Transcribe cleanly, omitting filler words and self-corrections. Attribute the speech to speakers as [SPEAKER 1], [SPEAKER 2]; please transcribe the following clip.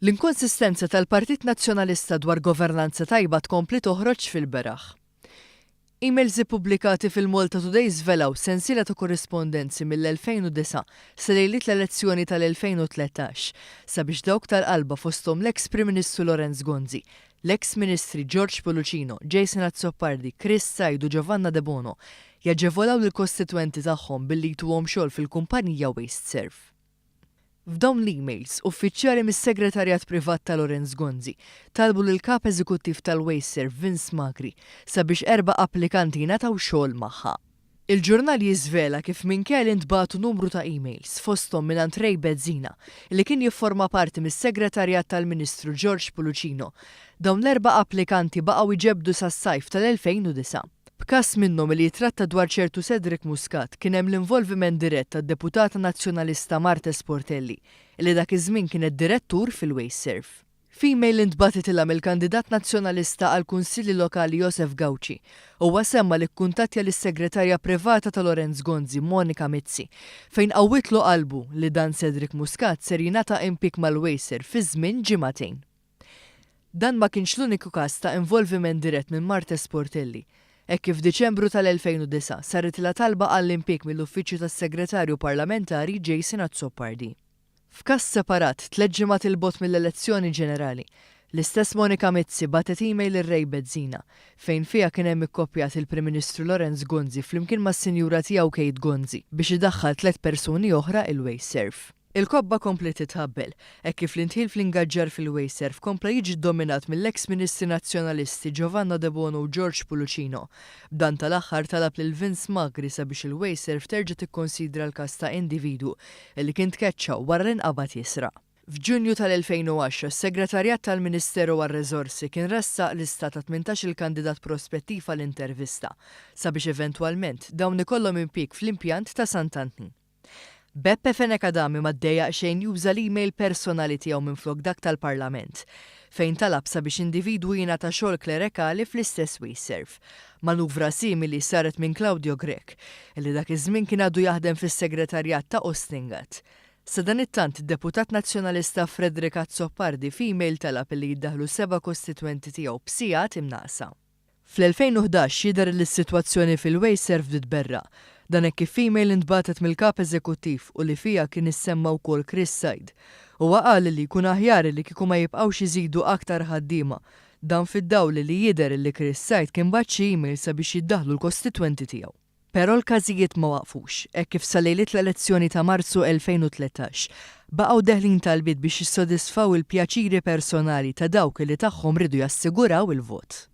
[SPEAKER 1] L-inkonsistenza tal-Partit Nazzjonalista dwar governanza tajba tkompli toħroġ fil-beraħ. Emails ippubblikati fil-Malta Today żvelaw sensiela ta' korrispondenzi mill-2009 sa lejliet l-elezzjoni tal-2013 sabiex dawk tal-qalba fosthom l-eks Prim Ministru Lawrence Gonzi, l-eks Ministri George Pullicino, Jason Azzopardi, Chris Said u Giovanna Debono jaġevolaw lill-kostitwenti tagħhom billi jtuhom xogħol fil-kumpanija WasteServ. F'dawn l-emails, uffiċjali mis-Segretarjat Privat ta' Lawrence Gonzi talbu lill-Kap Eżekuttiv tal-WasteServ Vince Magri sabiex erba' applikanti jingħataw xogħol magħha. Il-ġurnal jiżvela kif minkejja li ntbagħtu numru ta' emails, fosthom mingħand Ray Bezzina, li kien jifforma parti mis-Segretarjat tal-Ministru George Pullicino, dawn l-erba' applikanti baqgħu jġebbdu sas-sajf tal-2009. B'każ minnhom li jitratta dwar ċertu Cedric Muscat kien hemm l-involviment dirett tad-Deputata Nazzjonalista Marthese Portelli, li dak iż-żmien kienet direttur fil-WasteServ. F'email li ntbagħtitilha mill-kandidat Nazzjonalista għall-Kunsilli Lokali Josef Gauci, huwa semma li kkuntattja lis-segretarja privata ta' Lawrence Gonzi, Monica Mizzi, fejn qawwitlu qalbu li dan Cedric Muscat ser jingħata impieg mal-WasteServ fi żmien ġimagħtejn. Dan ma kienx l-uniku każ ta' involviment dirett minn Marthese Portelli, hekk kif f'Diċembru tal-2009 saritilha talba għall-impieg mill-Uffiċċju tas-Segretarju Parlamentari Jason Azzopardi. F'każ separat, tlett ġimgħat 'il bogħod mill-elezzjoni ġenerali, l-istess Monica Mizzi bagħtet email lil Ray Bezzina, fejn fiha kien hemm ikkopjat il-Prim Ministru Lawrence Gonzi flimkien mas-sinjura tiegħu Kate Gonzi biex idaħħal tlett persuni oħra il-WasteServ. Il-kobba kompliet titħabbel, hekk kif l-indħil fl-ingaġġar fil-WasteServ kompla jiġi ddominat mill-eks Ministri Nazzjonalisti Giovanna Debono u George Pullicino, b'dan tal-aħħar talab lil Vince Magri sabiex il-WasteServ terġa' tikkonsidra l-każ ta' individwu li kien tkeċċa wara li nqabad jisraq. F'Ġunju tal-2010 s-Segretarjat tal-Ministeru għar-Riżorsi kien ressaq lista ta' 18-il kandidat prospettiv għal intervista sabiex eventwalment dawn ikollhom impieg fl-impjant ta' Sant'Antnin. Beppe Fenech Adami ma ddejjaq xejn juża l-email personali tiegħu minflok dak tal-Parlament, fejn talab sabiex individwu jingħata xogħol klerekali fl-istess WasteServ. Manuvra simili saret minn Claudio Grech, li dak iż-żmien kien għadu jaħdem fis-segretarjat ta' Austin Gatt. Sadanittant, id-Deputat Nazzjonalista Frederick Azzopardi f'email talab li jiddaħħlu seba' kostitwenti tiegħu b'sigħat imnaqqsa. Fl-2011 jidher li s-sitwazzjoni fil-WasteServ bdiet tberraq. Dan hekk kif email intbagħtet mill-Kap Eżekuttiv u li fiha kien issemma wkoll Chris Said. Huwa qal li jkun aħjar li kieku ma jibqgħux iżidu aktar ħaddiema. Dan fid-dawl li jidher li Chris Said kien bagħat xi email sabiex jiddaħħlu l-kostitwenti tiegħu. Però l-każijiet ma waqfux, hekk kif sa lejliet l-elezzjoni ta' Marzu 2013, baqgħu deħlin talbiet biex jissodisfaw il-pjaċiri personali ta' dawk li tagħhom riedu jassiguraw il-vot.